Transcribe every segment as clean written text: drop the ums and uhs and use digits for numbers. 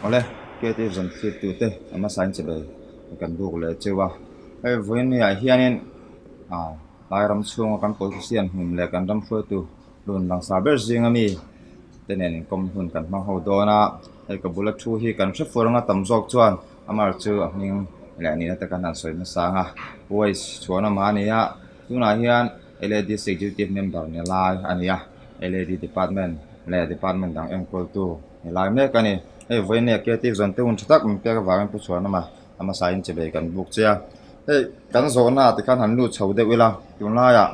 Awle, KT zawn thlittute a hmasa in chebei kan buk leh cheu a. Hei vawiin ah hianin ah lai ram chhunga kan politician hmun leh kan ram hruaitu lun langsar ber zinga mi te nen inkawm hun kan hmang ho dawn a. Hei ka bula thu hi kan hre fur anga tam zawk chuan amar chu a hming leh nihna te kan han sawi hmasa ang a. Voice chhuan awm a ni a, tunah hian LADC executive member ni lai a ni a, LAD department leh department dang enkawltu ni lai mek a ni. Hei vawiin nia creative zawn te hun tha tak min pek avangin Pu Chhuanawma a hmasain chebei kan buk che a. Hei kan zawhna ah tikhan han lut chho deuh ila tunlaiah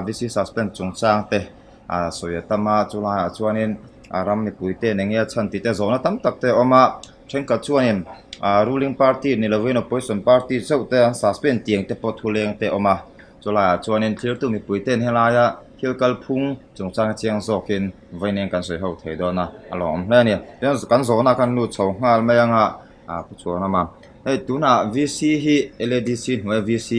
VC suspend chungchang te a sawi a tam a, chulaiah chuanin a ram mipui te eng nge a chhan tih te zawhna tam tak te a awm a, thenkhat chuanin ruling party ni lovin opposition party chauh te an suspend tiang te pawh thuleng te a awm a. Chulaiah chuanin thirtu mipuite'n helaia thil kalphung chungchang chiang zawkin vawiin kan sawi ho thei dawn a, a lawmawm hle a ni. Tichuan kan zawhna khan lut chho nghal mai ang a, ah pu chuan awm a. Hei tunah VC hi LADC hnuaia VC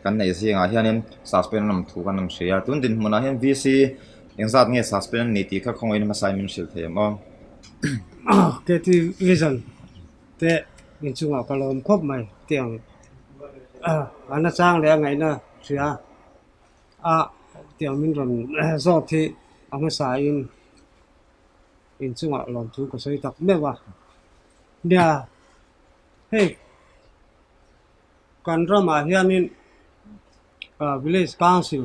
kan neih zingah hianin suspend an awm thu kan rawn hria a, tun dinhmunah hian VC engzat nge suspend an ni tih kha khawngaih in hmasa in min hrilh thei em aw? Kt Vision te inchungah ka lawm khawp mai tiang a nachang leh a ngaihna hria a tiang min rawn zawt hi a hmasa in inchungah lawmthu ka sawi tak meuh a nia hei kan ramah hianin village council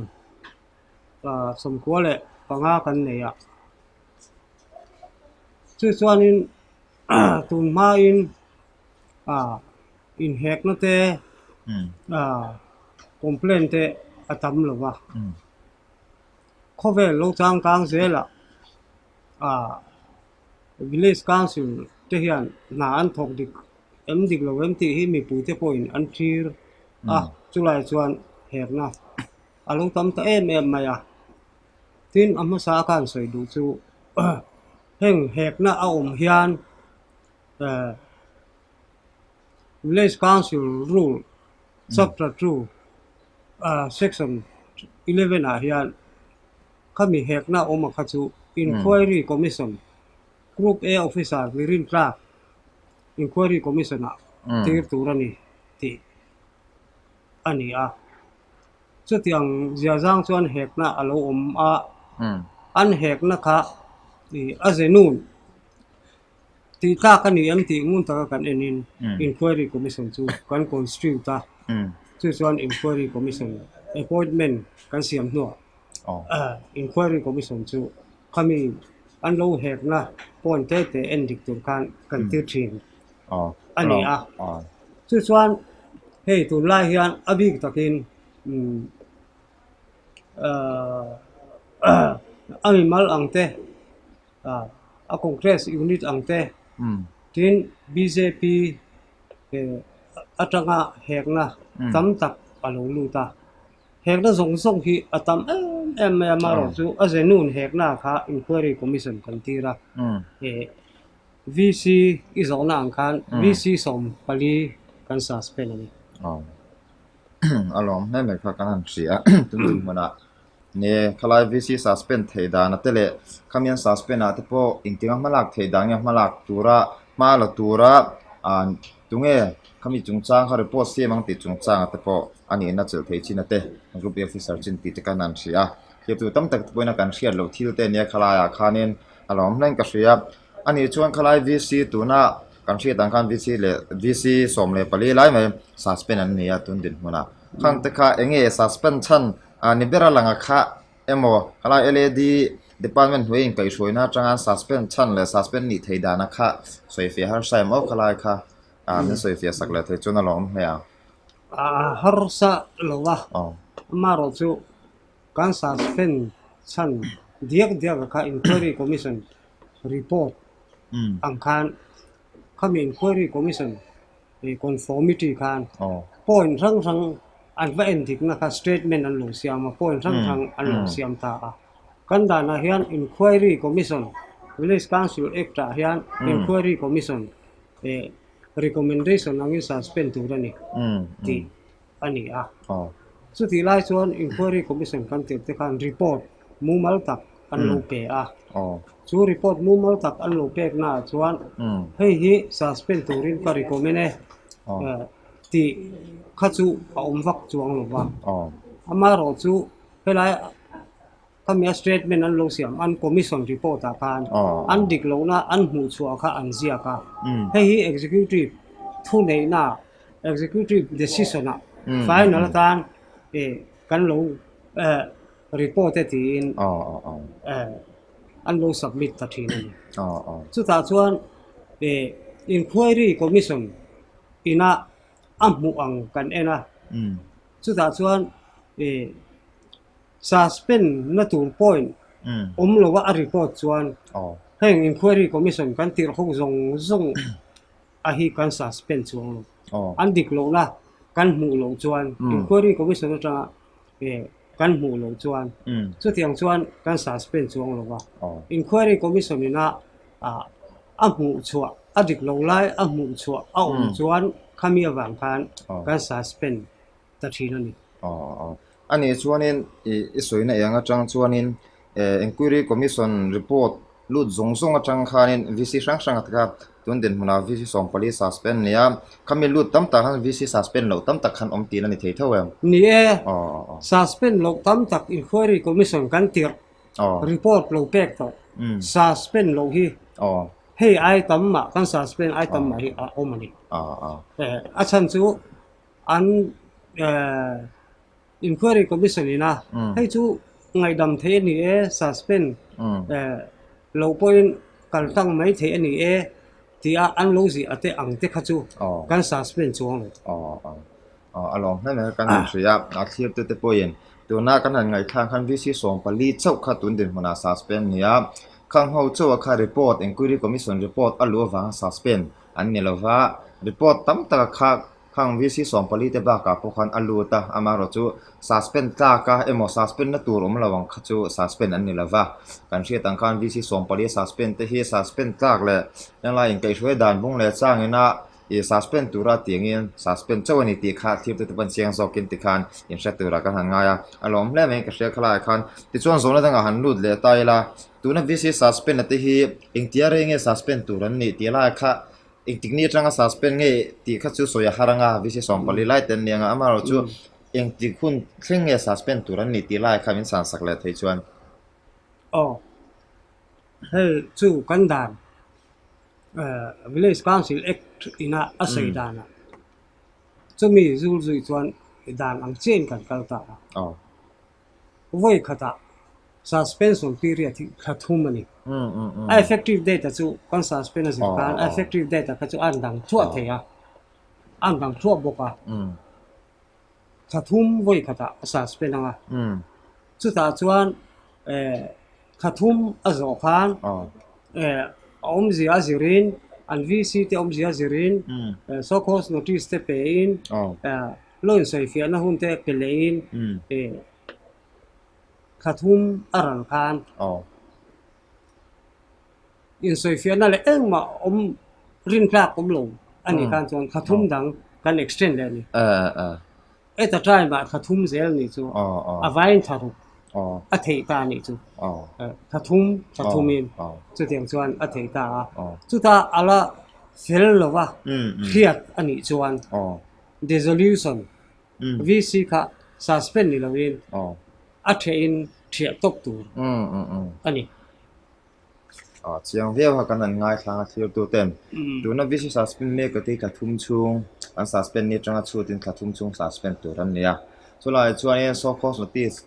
95 kan nei a chu chuanin. Tun hmain inhekna te complaint te a tam lo va, khawvel lo changkang zelah village council te hian hna an thawk dik em dik lo em tih hi mipui te pawhin an thlir a, chulai chuan hekna a lo tam ta em em mai a. Tin, a hmasa a khan sawi duh chu heng hekna a awm hian Village Council Rule Chapter 2 Section 11 ah hian khami hekna awm a kha chu Inquiry Commission Group A Officer mi rintlak Inquiry Commission ah tir tur a ni tih a ni a. Chutiang ziazang chuan hekna a lo awm a, an hekna kha a ze nun tih tlak a ni em tih ngun taka kan enin Inquiry Commission chu kan constitute a, chu chuan Inquiry Commission appointment kan siam hnuah Inquiry Commission chu khami an lo hekna point te te en dik tur khan kan tir thin a ni a. Chu chuan hei tunlai hian a bik takin a mimal ang te a Congress unit ang te tin bjp atanga hekna tam tak a lo lut a. Hekna zawng zawng hi a tam em em mai a, amaherawhchu a ze nun hekna kha Inquiry Commission kan tir a. VC i zawhna ang khan VC 14 kan suspend a ni. Aw a lawm hle mai kha kan han hria tun dun hmunah nge khalai VC suspend theih dan a te leh khami an suspend ah te pawh engtinga hmalak theih dan nge hmalak tura hma la tura ah tunge khami chungchang kha report siam ang tih chungchang ah te pawh a nihna chelh thei chin a te group officer chin tih te kan han hria thil tam tak te pawhin a kan hriat loh thil te ania khalai ah khanin a lawm hle in ka hria. A nih chuan khalai VC tuna kan hriat ang khan VC leh VC 14 lai mai suspend an ni a tun dinhmunah. Khang te kha eng nge suspend chhan ah ni ber a lang a kha emaw khalai LAD department hnuai inkaihhruaina atanga an suspend chhan leh suspend nih theih dan a kha sawifiah harsa em aw khalai kha ah min sawifiah sak leh thei chuan a lawm hle ang. A harsa lo a, amaherawhchu kan suspend chhan diak diak a kha inquiry commission report ang khan khami inquiry commission conformity khan point hrang hrang an va en dikna kha statement an lo siam a point hrang hrang an lo siam ta a kan danah hian inquiry commission village council act ah hian inquiry commission recommendation angin suspend tur a ni tih a ni a. Chutih lai chuan Inquiry Commission kan tirh te khan report mumal tak an lo pe a. Chu report mumal tak an lo pek naah chuan hei hi suspend turin ka recommend e tih kha chu a awm vak chuang lo va. Amaherawh chu helai Khami a statement an lo siam an commission report ah khan an dik lohna an hmuh chhuah kha an ziak a. Hei hi executive thuneihna executive decision ah final atan kan lo report e tiin an lo submit ta thin a ni. Chutah chuan inquiry commission ina a hmuh ang kan en a. Chutah chuan Suspend na tur point awm lova a report chuan heng inquiry commission kan tirh ho zawng zawng a hi kan suspend chuang lo. An dik lohna kan hmuh loh chuan inquiry commission atanga kan hmuh loh chuan chutiang chuan kan suspend chuang lo va. Inquiry commission ina a hmuh chhuah a dik lo lai a hmuh chhuah a awm chuan khami avang khan kan suspend ta thin a ni. Aw a nih chuanin ih i sawina eng atang chuanin eh enquiry commission report lut zawng zawng atang khanin VC hrang hrang a taka tun dinhmunah VC 14 suspend a ni a khami lut tam tak khan VC suspend loh tam tak khan awm tih a ni thei tho em? Ni e, suspend loh tam tak enquiry commission kan tirh report lo pek tawh suspend loh hi hei ai tam mah kan suspend ai tam mah hi a awm a ni. A chhan chu An inquiry commission ina hei chu ngaihdam theih a ni e, suspend loh pawhin kal tlang mai theih a ni e tia an lo ziah te ang te kha chu kan suspend chuang lo. Aw a lawm hle mai kan han hria a, a thlir te te pawhin tuna kan han ngaihthlak khan VC 14 chauh kha tun dinhmunah suspend a ni a, khang ho chauha kha report inquiry commission report a luh avanga suspend an ni lova, report tam taka kha Khang VC 14 te bakah pawh khan a lut a, amaherawh chu suspend tlak a emaw suspend na tur awm lo ang kha chu suspend an ni lo va. Kan hriat ang khan VC 14 suspend te hi suspend tlak leh englai inkaihhruai dan bung leh changin a ih suspend tura tiangin suspend chauh a ni tih kha thlir te te pawh an chiang zawkin tikhan inhre turah kan han ngai a, a lawm hle mai ka hria khalaiah khan. Tichuan zawhna dangah han lut leh ta ila, tuna VC suspend a te hi engtia rei nge suspend tur an nih tih laiah kha Engtik ni atanga suspend nge tih kha chu sawi a har anga, VC 14 lai te an ni anga, amaherawh chu engtik hun thleng nge suspend tur an ni tih lai kha min san sak leh thei chuan. Aw, hei chu kan dan Village Council Act ina a sawi danah chumi zul zui chuan dan ang chiahin kan kal ta a. Vawi khatah suspension period hi thla thum a ni. A effective date a chu kan suspend a zir khan a effective date a kha chu a an dang thluah thei a, a an dang thluah bawk a. Thla thum vawi khatah a suspend ang a. Chutah chuan thla thum a zawh khan a awmzia a zirin an VC te awmzia a zirin so cause notice te pein Lo insawifiahna hun te pe lehin thla thum a ral khan insawifiahna leh engmah awm rintlak awm lo a nih khan chuan thla thum dang kan extend leh a ni. At a time ah thla thum zel a nih chu a vaiin thla ruk a theih ta a nih chu. Thla thum thla thumin chutiang chuan a theih ta a. Chutah a la fel lova hriat a nih chuan. Dissolution, VC kha suspend ni loin a thehin thiah tawp tur a ni. Chiang viau kha kan han ngaithlang a thirtu ten tuna VC suspend mek te hi thla thum chhung an suspend ni atanga chhutin thla thum chhung suspend tur an ni a. Chulaiah chuanin show cause notice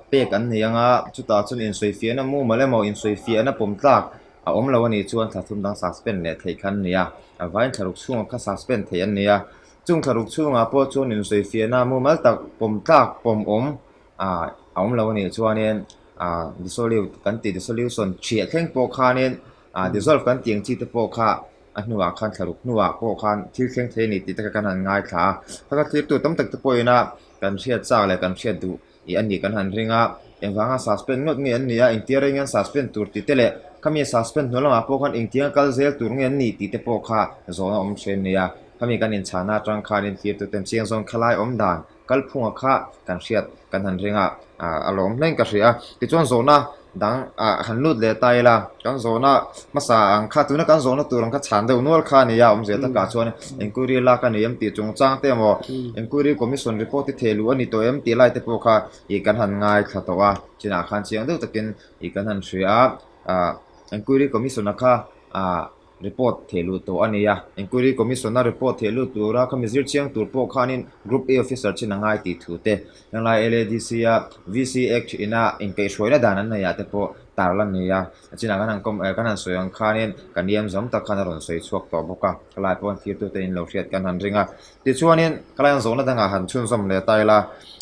pek an ni anga chutah chuan insawifiahna mumal emaw insawifiahna pawm tlak a awm lo a nih chuan thla thum dang suspend leh theih kha an ni a, a vaiin thla ruk chhungah kha suspend theih an ni a, chung thla ruk chhungah pawh chuan insawifiahna mumal tak pawm tlak pawm awm ah a awm lo a nih chuanin ah dissolute kan tih dissolution thiah thleng pawh khanin ah dissolve kan tih ang chi te pawh kha a hnuah khan thla ruk hnuah pawh khan thil thleng thei a ni tih te kha kan han ngaithla a, kha thirtu tam tak te pawhin a kan hriat chak leh kan hriat duh. ih a nih kan han ring a, engvanga suspend ngawt nge an nih a, engtia reng hian suspend tur tih te leh khami suspend hnuai lamah pawh khan engtia kal zel tur nge an nih tih te pawh kha zawhna awm thin a nia, khami kan inchhahna atang khanin thirtuten chiang zawn khalai awm dan. kalphunga kha kan hriat kan han ring a, a lawm hlein ka hria a. Tichuan zawhna dang han lut leh ta ila, kan zawhna hmasa ang kha tuna kan zawhna tur ang kha chhan deuh nual kha a ni a, awmzia takah chuan enquiry lak a ni em tih chungchang te emaw enquiry commission report hi theh luh a ni tawh em tih lai te pawh kha ih kan han ngaithla tawh a, chinah khan chiang deuh takin ih kan han hria a, ah enquiry commission-a kha ah. Report theh luh tawh a ni a, Enquiry Commission-a report theh lut tura khami zir chiang tur pawh khanin Group A officer chin a ngai tih thu te, henglai LADC-a VC Act ina inkaihhruaina dan an neihah te pawh tar la ni a, a chinah kan han kawm kan han sawi ang khanin kan iam zawm tak khan a rawn sawi chhuak tawh bawk a, khalai pawh an thirtute in lo hriat kan han ring a. Tichuanin khalai an zawhna dangah han chhunzawm leh ta ila,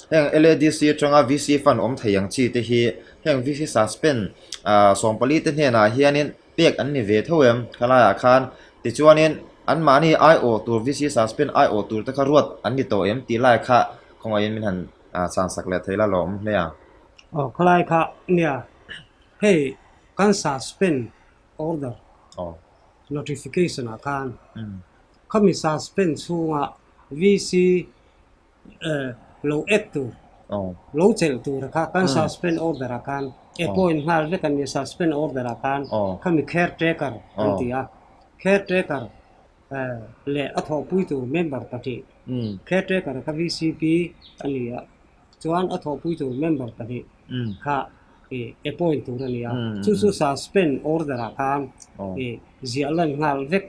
heng LADC atanga VC fund awm thei ang chi te hi heng VC suspend 14 te hnenah hianin Pek an ni ve tho em? Khalaiah khan tichuanin anmahni aiawh tur VC suspend aiawh tur te kha ruat an ni tawh em tih lai kha khawngaihin min han chhansak leh thei la lawm hle ang. Aw khalai kha nia hei kan suspend order notification ah khan khami suspend chhunga VC lo act tur, lo chelh tur kha kan suspend order ah khan appoint nghal vek a ni suspend order ah khan khami caretaker an ti a, caretaker leh a thawhpui tur member pahnih caretaker kha VCP a ni a chuan a thawhpui tur member pahnih kha appoint tur a ni a, chu chu suspend order ah khan ziah lan nghal vek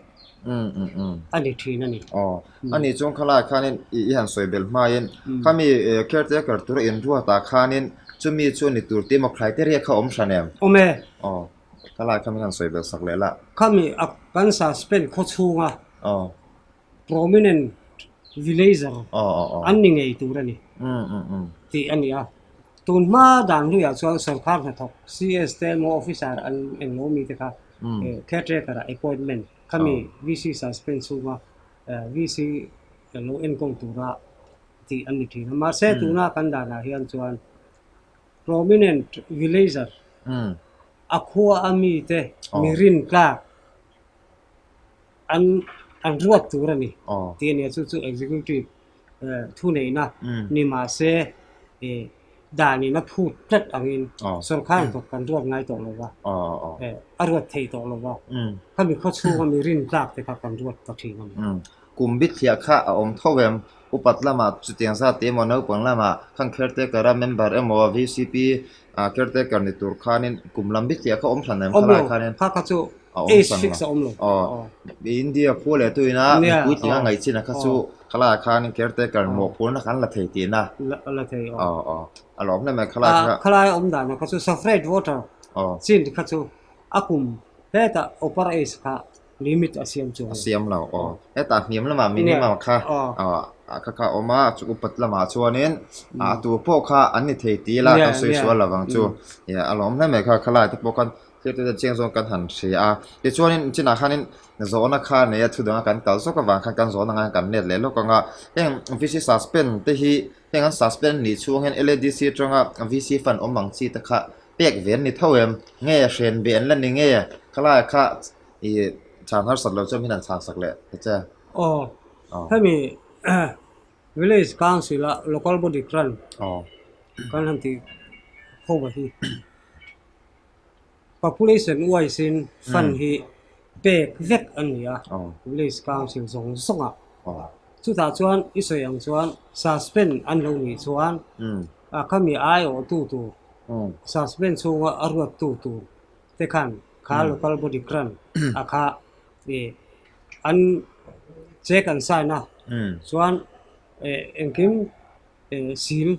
a ni thin a ni. Aw, a nih chuan khalaiah khanin i han sawi belh hmain khami caretaker tura inruatah khanin chumi chu a ni tur tih emaw criteria kha awm hran em? Awm e. Aw, khalaiah khan min han sawi belh sak leh lah. Khami a kan suspend khawchhunga prominent villager an ni ngei tur a ni tih a ni a. Tun hma dan hnuiah chuan sorkar hnathawk CS te emaw officer an englo mi te kha caretaker ah appointment khami VC suspend chhunga VC lo enkawl tura tih an ni thin a. Mahse tuna kan danah hian chuan prominent villager a khua a mite mi rintlak an an ruat tur a ni tih a nia chu chu executive thuneihna ni mahse danin a phut tlat angin sorkar thawk kan ruat ngai tawh lo va a ruat thei tawh lo va khami khaw chhunga mi rin tlak te kha kan ruat ta thin a ni. Kum bithliah kha a awm tho em? Upat lamah chutiang zat te emaw naupang lamah khang caretaker a member emaw VCP caretaker ni tur khanin kum lam bithliah kha awm hran em khalai khanin? Awm lo, kha kha chu age fix a awm lo. Aw, India khua leh tuina mipui tling a ngaih chin a kha chu khalai khanin caretaker mawhphurna kha an la thei tihna. La thei aw. Aw aw, a lawm hle mai khalai kha. Khalai awm dan kha chu separate voter chin kha chu a kum hetah upper age kha limit a siam chu. A siam lo aw. Hetah hniam lamah minimum kha kha kha awm a, chu upat lamah chuanin a tu pawh kha an ni thei tih ila kan sawi sual lovang chu. A lawm hle mai kha khalai te pawh khan thil te chiang zawng kan han hria a. Tichuanin chinah khanin zawhna kha nei a thu danga kan kal zawk avang khan kan zawhna ngai kan let leh lawk ang a. Heng VC suspend te hi heng an suspend nih chhung hian LADC atanga VC fund awm ang chi te kha pek ve an ni tho em? Nge hren beh an la ni nge? Khalai kha I chhan harsat lo chuan min han chhan sak leh ta che. Aw, hemi Village Council a Local Body Grant kan han tih ho a hi Population wise in fund hi pek vek a ni a, Village Council zawng zawng ah. Chutah chuan i sawi ang chuan suspend an lo nih chuan khami aiawhtu tur suspend chhunga a ruattu tur te khan kha local body grant a kha ih an check an sign a chuan eh engkim eh seal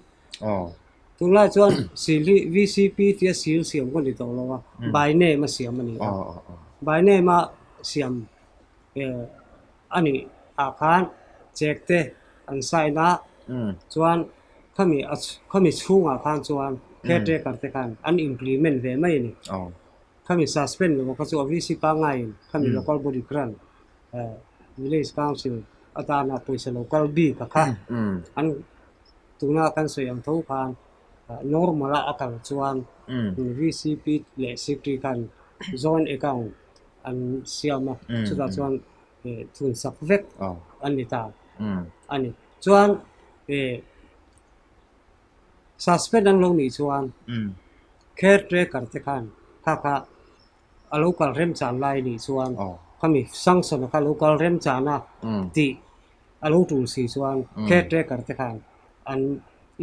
tunlai chuan seal hi VCP tia seal siam ka ni tawh lo a by name a siam a ni a by name a siam eh a nih ah khan check te an sign a chuan khami a khami chhungah khan chuan caretaker te khan an implement ve mai a ni. Khami suspend lo kha chu a VC pangaiin khami local body grant village council atana pawisa lo kal bik a kha an tuna kan sawi ang tho khan normal a a kal chuan VCP leh secretary khan joint account an siam a chutah chuan thunsak vek an ni ta a ni. Chuan. Suspend an lo nih chuan caretaker te khan kha kha a lo kal remchan lai nih chuan khami sanction a kha lo kal remchan a tih a lo tul si chuan caretaker te khan an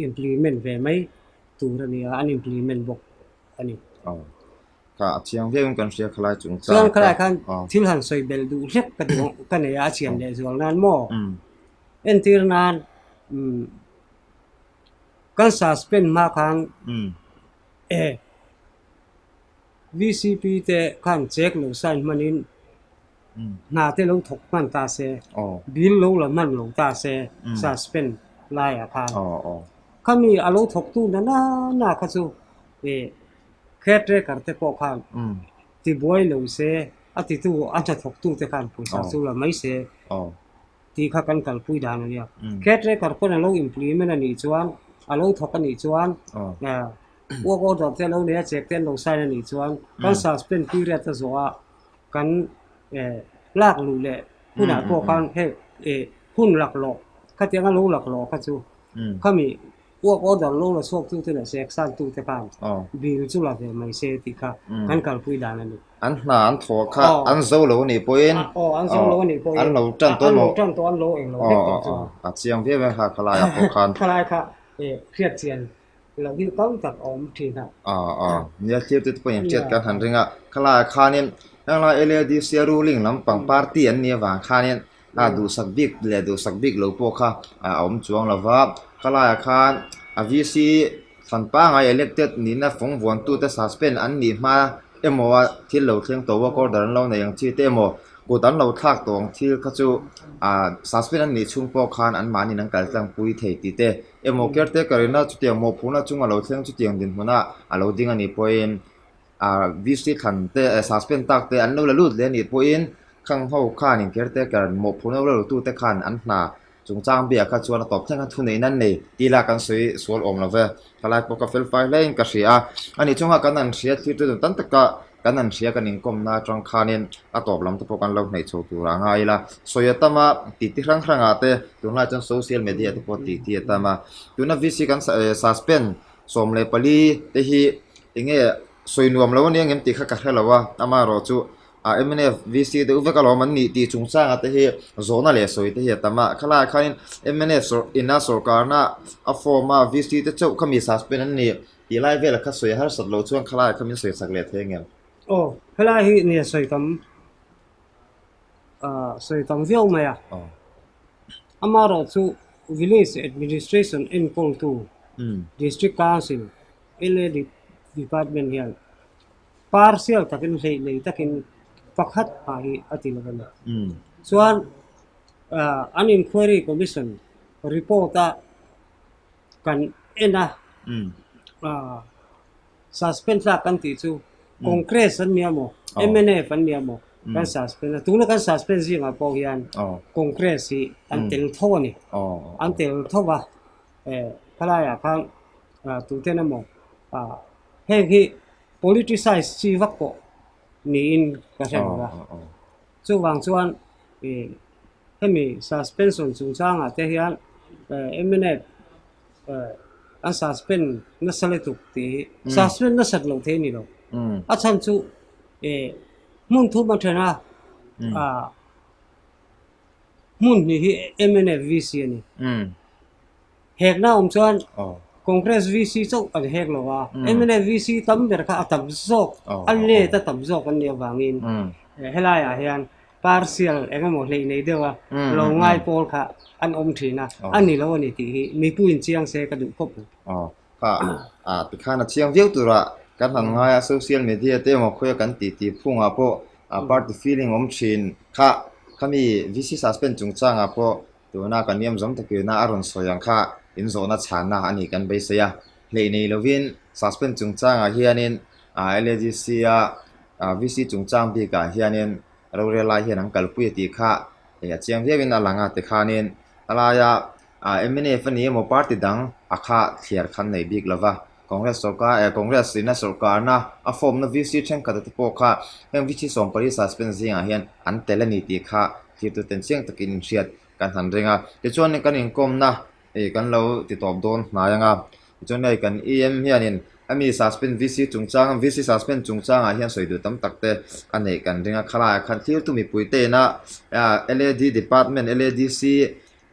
implement ve mai tur a ni a, an implement bawk a ni. Kha a chiang viau in kan hria khalai chung chang Chuan khalai khan thil han sawi belh duh hlek ka duh ka nei a, a chian leh zual nan maw? Entir nan kan suspend hma khan e VCP te khan check lo sign hmanin hna te lo thawk hman ta se, bill lo la hman lo ta se suspend laiah khan khami a lo thawktu na na na kha chu e Caretaker te pawh khan tibuai lo se, a titu a hnathawktu te khan pawisa chu la mai se tih kha kan kalpui dan a nia. Caretaker pawn a lo implement a nih chuan, a lo thawk a nih chuan, work order te a lo nei a, check te an lo sign a nih chuan kan suspend period a zawh a kan lak luh leh hunah pawh khan heng hun laklawh khatiang a lo laklawh kha chu khami Work order lo la chhuak tu te leh sek san tu te khan bill chu la ve mai se tih kha kan kalpui dan a ni. An hna an thawh kha an zo lo a nih pawhin aw an zo lo a nih pawhin an lo tan tawh an lo tan tawh an lo eng lo vek tawh chu a chiang viau e kha khalai ah pawh khan khalai kha hriat chian loh hi tam tak a awm thin a. Aw aw nia thlir te pawhin hriat kan han ring a khalai ah khanin heng lai LADC a ruling lampang party an nih avang khanin A duhsak bik leh duhsak bik lo pawh kha a awm chuang lo va, khalaiah khan a VC thlan pangai elected nihna fawng vuantute suspend an nih hma emaw a thil lo thleng tawh work order an lo nei ang chi te emaw kut an lo thlak tawh ang thil kha chu ah suspend an nih chhung pawh khan anmahniin an kaltlang pui thei tih te emaw caretaker ina chutiang mawhphurhna chunga lo thleng chutiang dinhmuna a lo ding a nih pawhin Ah VC thlan te eh suspend tak te an lo la lut leh a nih pawhin khang ho khan in caretaker mawhphurhna lo tu te khan an hna chungchang biak kha chuan a tawp thleng khan thu neihna an nei tih lah kan sawi sual awm lo ve. Thalai pawh ka fel fai hle in ka hria a, ani chunga kan an hria thlir te chu tam taka kan an hria kan inkawmna atang khanin a tawp lam te pawh kan lo hnaih chho tur a ngai ila. Sawi a tam a, titi hrang hrangah te tunlai chuan social media te pawh titi a tam a, tuna VC kan suspend 14 te hi enge sawi nuam lo ania ngem tih kha ka hre lo a, amaherawh chu ah mnf VC deuh vek alawm an nih tih chungchanga te hi zawhna leh sawi te hi a tam a, khalaiah khanin mnf sawr ina sawrkarna a form a VC te chauh kha mi suspend an ni tih lai velah kha sawi harsat loh chuan khalaiah kha min sawi chak leh thei angem? Aw, helai hi nia sawi tam ah sawi tam viau mai a, amaherawh chu village administration enkawltu District Council, LA Department hian partial takin hleih nei takin pakhat hma hi a ti lo a ni. Chuan an Inquiry Commission report a kan en a, suspend tlak kan tih chu Congress an nia maw, mnf an nia maw kan suspend a, tuna kan suspend zingah pawh hian Congress hi an tel tho a ni, an tel tho a. Khalaiah khan tuten emaw heng hi politicize chi vak pawh niin ka hre lo a, chuvang chuan hemi suspension chungchangah te hian mnf an suspend nasa lutuk tih hi suspend nasat loh theih a ni lo, a chhan chu hmun thum a then a. Hmun hnih hi mnf VC a ni. Hekna awm chuan Congress VC chauh an hek lo a, mnf VC tam ber kha a tam zawk, a let a tam zawk an nih avangin helaiah hian partial eng emaw hleih nei deuha lo ngai pawl kha an awm thin a, a ni lo a ni tih hi mipuiin chiang se ka duh khawp mai. Kha tikhan a chiang viau tura kan han ngai a, social media te emaw khawia kan tih tih phungah pawh party feeling awm thin kha khami VC suspend chungchangah pawh tuna kan niam zawm takina a rawn sawi ang kha inzawhna chhanna a nih kan beisei a, hleih nei lovin suspend chungchangah hianin LADC a VC chungchang bikah hianin rorel lai hian an kalpui a tih kha a chiang viauin a lang a tikhanin a laia Mnf a ni emaw party dang a kha thliar khan nei bik lova, Congress sorkar eh Congress ina sorkarna a form na VC thenkhat te pawh kha heng VC sawmpali suspend zingah hian an tel a ni tih kha thirtu ten chiang takin inhriat kan han ring a. Tichuan kan inkawmna ih kan lo ti tawp dawn hnai ang a. Tichuan hei kan EM hianin a mi suspend VC chungchang VC suspend chungchangah hian sawi duh tam tak te a neih kan ring a. Khalaiah khan thiltu mipui te ina LAD department LADC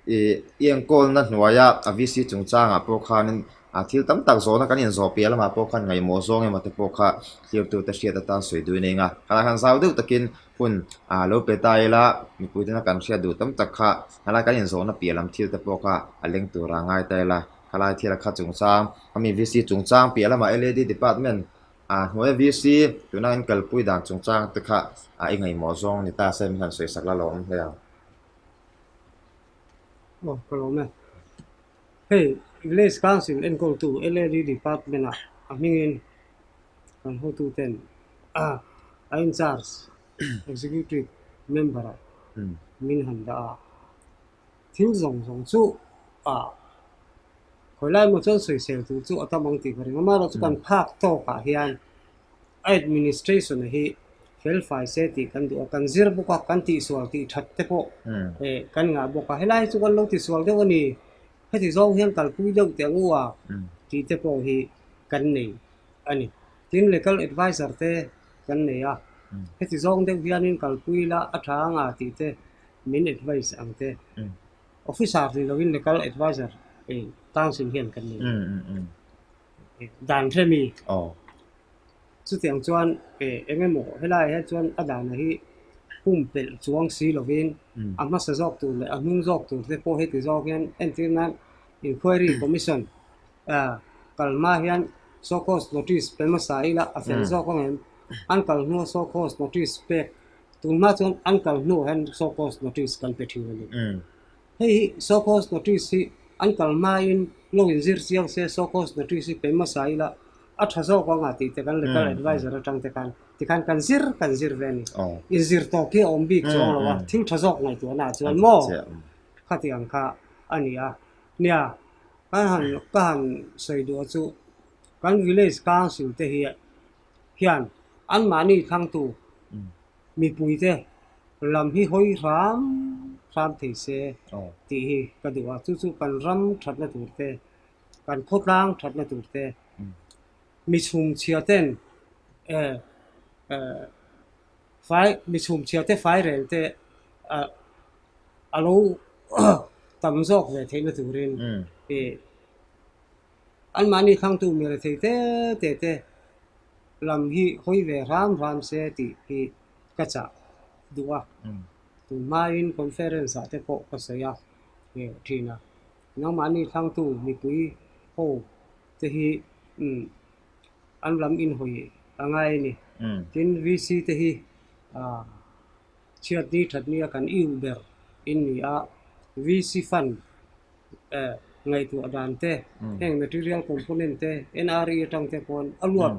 ih i enkawlna hnuaia a VC chungchangah pawh khanin a thil tam tak zawhna kan inzawh piah lamah pawh khan ngaihmawh zawng emaw te pawh kha thiltu te hriat atan sawi duh a ni ang a. Khalaiah khan zau deuh takin hun ah lo pe ta ila mipui tena kan hriat duh tam tak kha helai kan inzawhna piah lam thil te pawh kha a leng tur a ngai ta ila khalai thil a kha chungchang ami VC chungchang piah lamah LAD department ah hnuaia VC tuna in kalpui dan chungchang te kha ah i ngaihmawh zawng ni ta se min han sawi sak la lo awm hle ang. Aw ka lawm e. Hei Village Council enkawltu LAD department ah a hmingin kan hotuten a in charge executive member ah min han dah a, thil zawng zawng chu ah khawi lai emaw chuan sawisel tur chu a tam ang tih ka ring a, amaherawhchu kan phak tawk ah hian a administration hi fel fai se tih kan duh a, kan zir bawk a, kan tihsual tih that te pawh eh kan ngah bawk a, helai hi chu kan lo tisual deuh a ni. Heti zawng hian kalpui deuh teh ang u a tih te pawh hi kan nei a ni. Tin, legal advisor te kan nei a, heti zawng deuh hianin kalpui la a tha anga tih te min advise ang te. Officer ni lovin legal advisor council hian kan nei. Dan hremi. Chutiang chuan eng emaw helaiah hian chuan a dana hi pumpelh chuang si lovin a hmasa zawk tur leh a hnung zawk tur te pawh heti zawk hian entir nan Inquiry Commission kal hma hian show cause notice pe hmasa ila a fel zawk ang em? An kal hnua show cause notice pek tun hma chuan an kal hnuah hian show cause notice kan pe thin a ni. Hei hi show cause notice hi an kal hmain lo inzir chiang se show cause notice hi pe hmasa ila a tha zawk ang a tih te kan legal advisor atang te khan tikhan kan zir kan zir ve a ni. Inzir tawk hi a awm bik chuang lo a, thil tha zawk ngaihtuahna ah chuan maw khatiang kha a ni a. Nia, kan han ka han sawi duh a chu kan village council te hi hian anmahni thlangtu mipuite lam hi hawi hram hram thei se tih hi ka duh a, chu chu kan ram thatna tur te kan khawtlang thatna tur te mi chhumchhia ten eh eh fai mi chhumchhia te fai rel te ah a lo tam zawk ve theihna turin ih anmahni thlangtu mi rethei te te te lam hi hawi ve hram hram se tih hi ka chah duh a tun hmain conference ah te pawh ka sawi a eh thin a. Nangmahni thlangtu mipui ho te hi an lam inhawi a ngai a ni. Tin, VC te hi chhiatni thatnia kan iu ber in ni a, VC fund ngaihtuah dan te, heng material component te, NRE atang te pawn a luat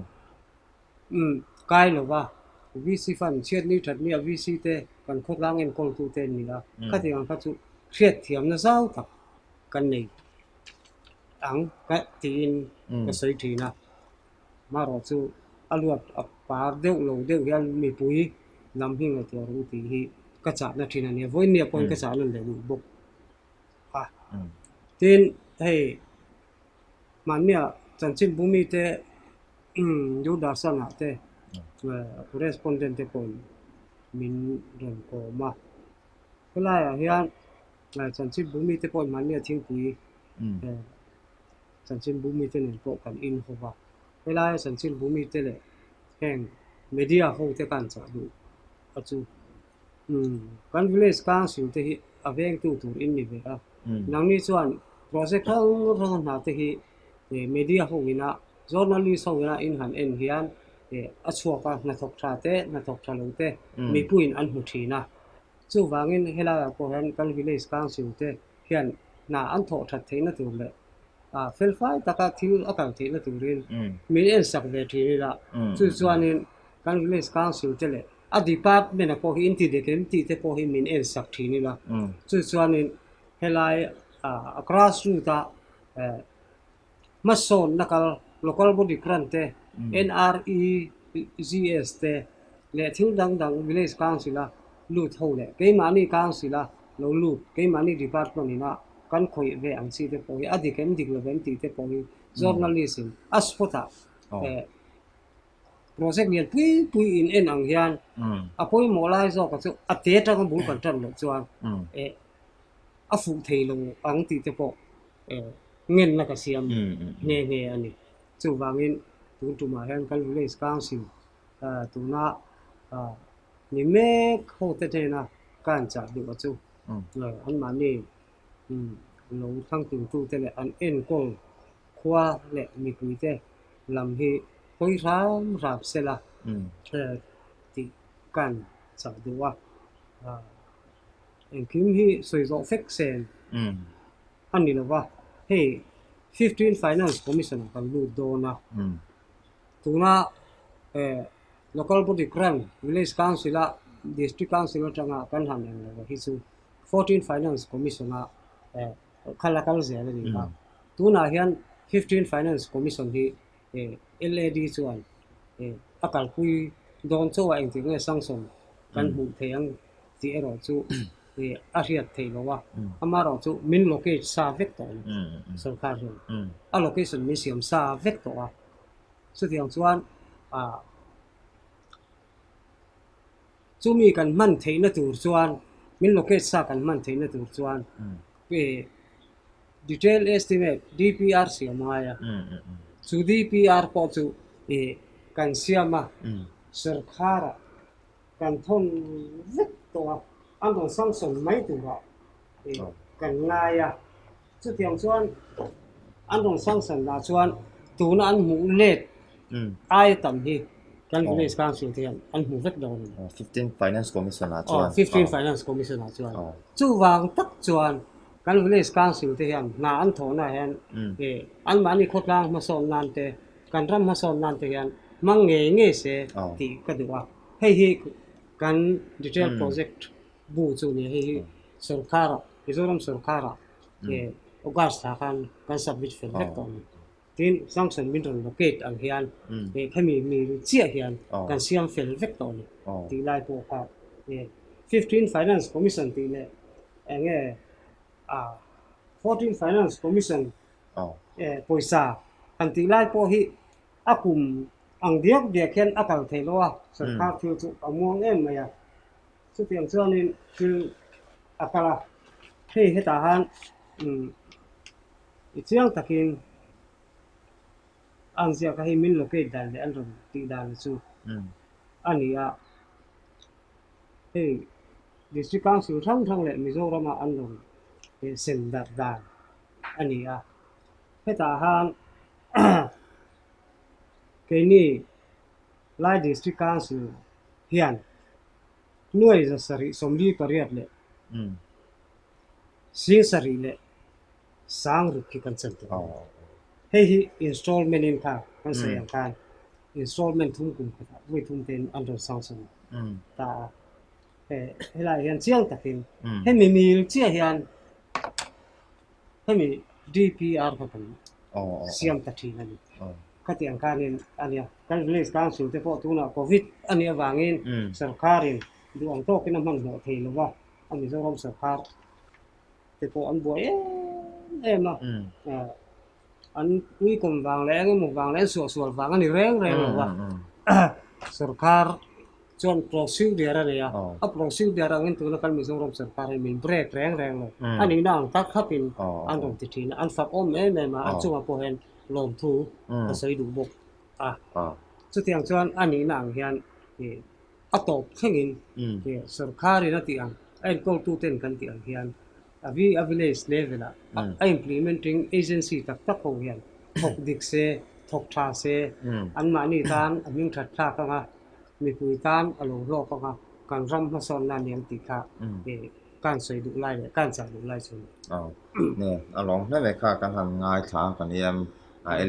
Kai lo va, VC fund chhiatni thatnia VC te kan khawtlang enkawltu te an ni a, khatiang ang kha chu hriatthiamna zau tak kan nei ang ka tiin ka sawi thin a. Amaherawh chu a luat a par deuh lo deuh hian mipui lam hi ngaihtuah rawh u tih hi ka chahna thin a nia, vawiinnia pawhin ka chahna leh duh bawk a. Tin, hei Hmannia chanchinbu mite Doordarshan-ah te correspondent te pawhin min rawn kawm a. Helaiah hian chanchinbu mite pawhin hmannia thingpui chanchinbu mite nen pawh kan inhaw va. Helaia chanchinbu mite leh heng media ho te khan chah duh a chu. Kan village council te hi a vengtu tur in ni ve a, nangni chuan project hrang hrang a hna te hi media ho ina journalist ho ina in han en hian a chhuak a hnathawk tha te hnathawk tha lo te mipuiin an hmu thin a, chuvangin helaiah pawh hian kan village council te hian hna an thawh that theihna tur leh felfai taka thil a kal theihna turin min en sak ve thin ila chu chuanin kan village council te leh A department a pawh hi in ti dik em tih te pawh hi min en sak thin ila. Chu chuanin helai a grass root a hmasawnna kal local body grant te NREGS te leh thil dang dang village council a lut ho leh keimahni council a lo lut keimahni department ina kan khawih ve ang chi te pawh hi a dik em dik lo em tih te pawh hi. Journalist in a spot ah project lian pui pui in en ang hian a pawimawh lai zawk ah chu a te atanga bul kan tan loh chuan a fuh thei lo ang tih te pawh ngenna ka siam nghe nghe a ni. Chuvangin tun tumah hian kan village council tuna ni mek ho te hnena ka han chah duh a chu anmahni lo thlang tungtute leh an enkawl khua leh mipuite lam hi hawi hram hram sela tih ka han chah duh a. Engkim hi sawi zawh fek sen a ni lova, hei 15 Finance Commission ah kan lut dawn a, tuna Local Body Grant Village Council a District Council atanga kan han eng lo hi chu 14 Finance Commission a kha la kal zel a ni a, tunah hian 15 Finance Commission hi LAD chuan a kalpui dawn chauh a engtik nge sanction kan hmuh theih ang tih erawh chu a hriat theih lo a, amaherawh chu min locate sa vek tawh a ni sorkar hian a location min siam sa vek tawh a, chutiang chuan ah chumi kan hman theihna tur chuan min locate sa kan hman theihna tur chuan detail estimate DPR siam a ngai a, chu DPR pawh chu kan siam a sorkharah. Kan thawn vek tawh a, an rawn sanction mai turah kan ngai a. Chutiang chuan an rawn sanction lah chuan tuna an hmuh let aia tam hi kan village council te hian an hmu vek dawn a ni. 15 Finance Commission ah chuan. 15 Finance Commission ah chuan. Chuvang tak chuan kan village council te hian hna an thawhna hian anmahni khawtlang hmasawn nan te kan ram hmasawn nan te hian hmang ngei ngei se tih ka duh a. Hei hi kan detail project bu chu nia hei hi sorkharah Mizoram sorkharah August thla khan kan submit fel vek tawh a ni. Tin sanction min rawn locate ang hian khami mi chiah hian kan siam fel vek tawh a ni tih lai pawh kha 15 Finance Commission tih leh eng nge 14 Finance Commission pawisa han tih lai pawh hi A kum ang diak diak hian a kal thei lo a, sorkar thil chu a muang em mai a. Chutiang chuanin thil a kal a, hei hetah han i chiang takin an ziak a, hei min locate dan leh an rawn tih dan chu a ni a. Hei District Council hrang hrang leh Mizorama an rawn sem darh dan a ni a, hetah han Keini Lai District Council hian nuai 748 leh 70 leh sang ruk hi kan chan tawh a ni. Hei hi installment in kha kan sawi ang khan installment thum kum khatah vawi thum tein an rawn sanction ta a. Helaiah hian chiang takin hemi mil chiah hian Hemi DPR kha kan siam ta thin a ni. Khatiang khanin a nia, kan village council te pawh tunah covid a nih avangin sorkarin duh ang tawkin a hmanhmawh thei lo va, a Mizoram sorkar te pawh an buai em em a, an uikawm vang leh eng emaw vang leh an suahsual vang a ni reng reng lo va, sorkar Chuan procedure a nei a, a procedure angin tuna kan Mizoram sorkar hi min break reng reng lo. A nihna ang tak khatin an rawn ti thin a, an fak awm em em a, an chungah pawh hian lawmthu ka sawi duh bawk a. Chutiang chuan a nihna ang hian a tawp thlengin sorkarin a tih ang, a enkawltuten kan tih ang hian a a village level ah a implementing agency tak tak ho hian thawk dik se, thawk tha se, anmahni tan a hming that thlak ang a. Mipui tan a lo hlawk ang a, kan ram hmasawnna a ni ang tih kha kan sawi duh lai leh kan chah duh lai chu a ni. Aw, nge a lawm hle mai kha kan han ngaithla a, kan em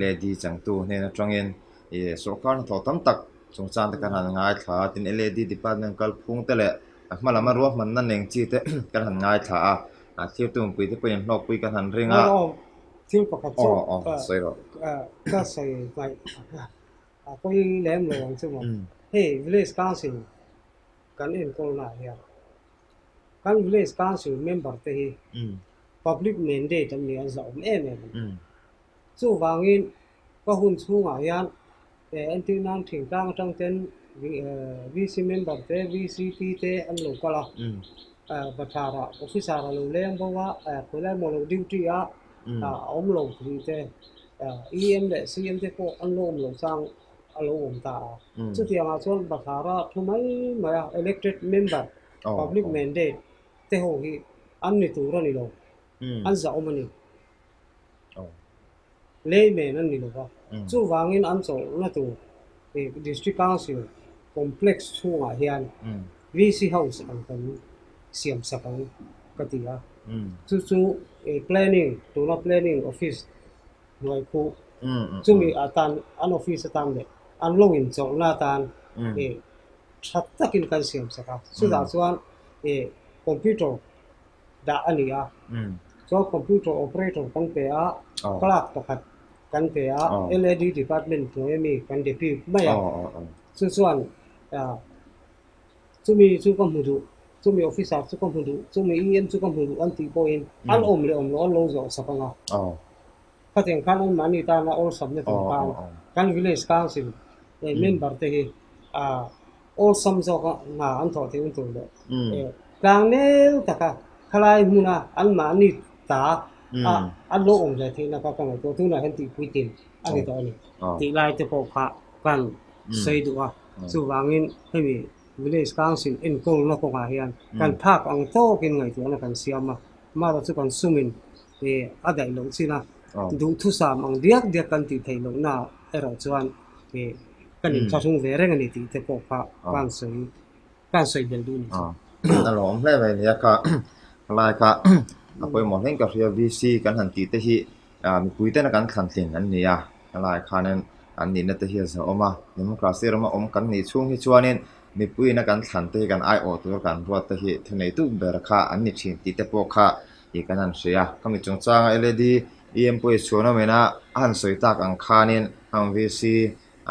LAD changtu hnen atangin i sawrkar hnathawh tam tak chungchang te kan han ngaithla a, tin LAD department kalphung te leh a hma lama ruahmanna neng chi te kan han ngaithla a, a thirtu mipui te pawhin hlawkpui kan han ring a. Aw, thil pakhat chu sawi rawh. Ka sawi hmaih. A pawi lem lo ang chu maw. Hei village council kan enkawlna ah hian kan village council member te hi public mandate an ni a, an zahawm em em a ni. Chuvangin ka hun chhungah hian entir nan thingtlang atang ten VC member te VCP te an lo kal a, bathlarah officer a lo leng bo a, khawilai emaw lo duty a a awm lo tih te EM leh CM te pawh an lo awm lo chang a lo awm ta a. Chutiangah chuan bathlara thu mai mai a elected member public mandate te ho hi an ni tur a ni lo, an zahawm a ni. Layman an ni lo va, chuvangin an chawlhna tur District Council Complex chhungah hian VC House ang kan siam sak ang ka ti a. Chu chu Planning, tuna Planning Office hnuai khuh chumi atan an office atan leh an lo inchawlhna atan tha takin kan siam sak a. Chutah chuan computer dah a ni a, chuan computer operator kan pe a, clerk pakhat kan pe a, LAD department hnuai ami kan depute mai a, chu chuan chumi chu ka hmu duh, chumi officer chu ka hmu duh, chumi EM chu ka hmu duh an tih pawhin an awm leh awm loh an lo zawh sak ang a. Khatiang khan anmahni tana awlsamna tur khan kan village council member te hi awlsam zawka hna an thawh theihna tur leh tlang nel taka khalai hmuna anmahni ta a an lo awm ve theihna kha ka ngaihtuah tunah hian tihpui tin a ni tawh a ni tih lai te pawh kha kan sawi duh a chuvangin hemi village council enkawlna kawngah hian kan phak ang tawkin ngaihtuahna kan siam a marawh chu kan sumin a daih loh chin a duhthusam ang diak diak kan tih theih lohna erawh chuan Kan inthlahrung ve reng a ni tih te pawh kha kan sawi kan sawi belh duh a ni chu. A lawm hle mai nia kha lai kha a pawimawh hleng ka hria VC kan han tih te hi mipui tena kan thlan tlin an ni a helai khanin an nihna te hi a zahawm a democracy rama awm kan nih chhung hi chuanin mipui ina kan thlan te hi kan aiawh tur kan ruat te hi thuneitu ber kha an ni thin tih te pawh kha ih kan han hria khami chungchanga LAD EM pawh i chhuan awm ina a han sawi tak ang khanin hang VC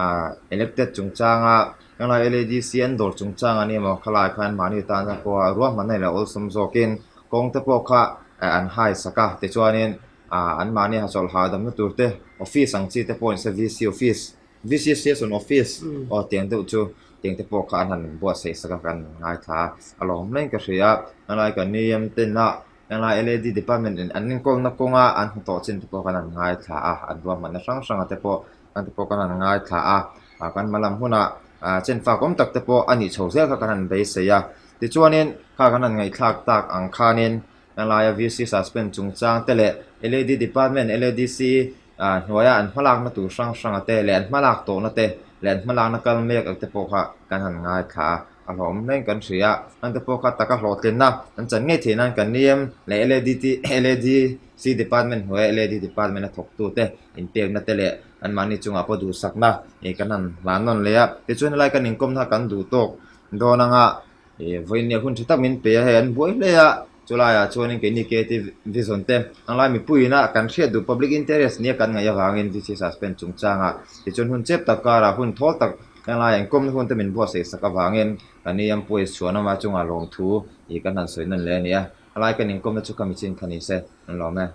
ah elected chungchanga helai LADC an dawr chungchang a ni emaw khalai khan mahni tana pawha ruahmanna leh awlsam zawkin kawng te pawh kha an hai sak a tichuanin ah an mahni hachawlh hahdamna tur te office ang chi te pawh ni se VC office VC station office aw tiang deuh chu tiang te pawh kha an han buatsaih sak a kan ngaithla a a lawm hle in ka hria a helai kan EM ten a Helai LAD department in an enkawlna kawnga an hmu tawh chin te pawh kan han ngaithla a, an ruahmanna hrang hranga te pawh kan te pawh kan han ngaithla a, ah kan hma lam hunah ah chenfak awm tak te pawh a nih chho zel kha kan han beisei a. Tichuanin kha kan han ngaihthlak tak ang khanin helaia VC suspend chungchang te leh LAD department LADC ah hnuaia an hmalakna tur hrang hranga te leh an hmalak tawhna te leh an hmalakna kal mek ang te pawh kha kan han ngaithla a. A hlawm hleng kan hria a, an te pawh kha taka hlawhtlinna an chan ngei theih nan kan ni em leh LADT LADC department hnuaia LAD department a thawktu te inpekna te leh anmahni chungah pawh duhsakna ih kan han hlan nawn leh a, tichuan helai kan inkawmna kan duh tawk dawn anga ih vawiin hun tha tak min pe a hei an buai hle a, chulaiah chuanin keini KT Vision te anglai mipuiin a kan hriat duh public interest nia kan ngaih avangin VC suspend chungchangah tichuan hun chep tak karah hun thawl tak Helai inkawmna hun te min buatsaih sak avangin kan i ampuai chhuan awm a chungah lawmthu ih kan han sawi nawn leh a ni a, helai kan inkawmna chu ka michin kha ni se an lawm e.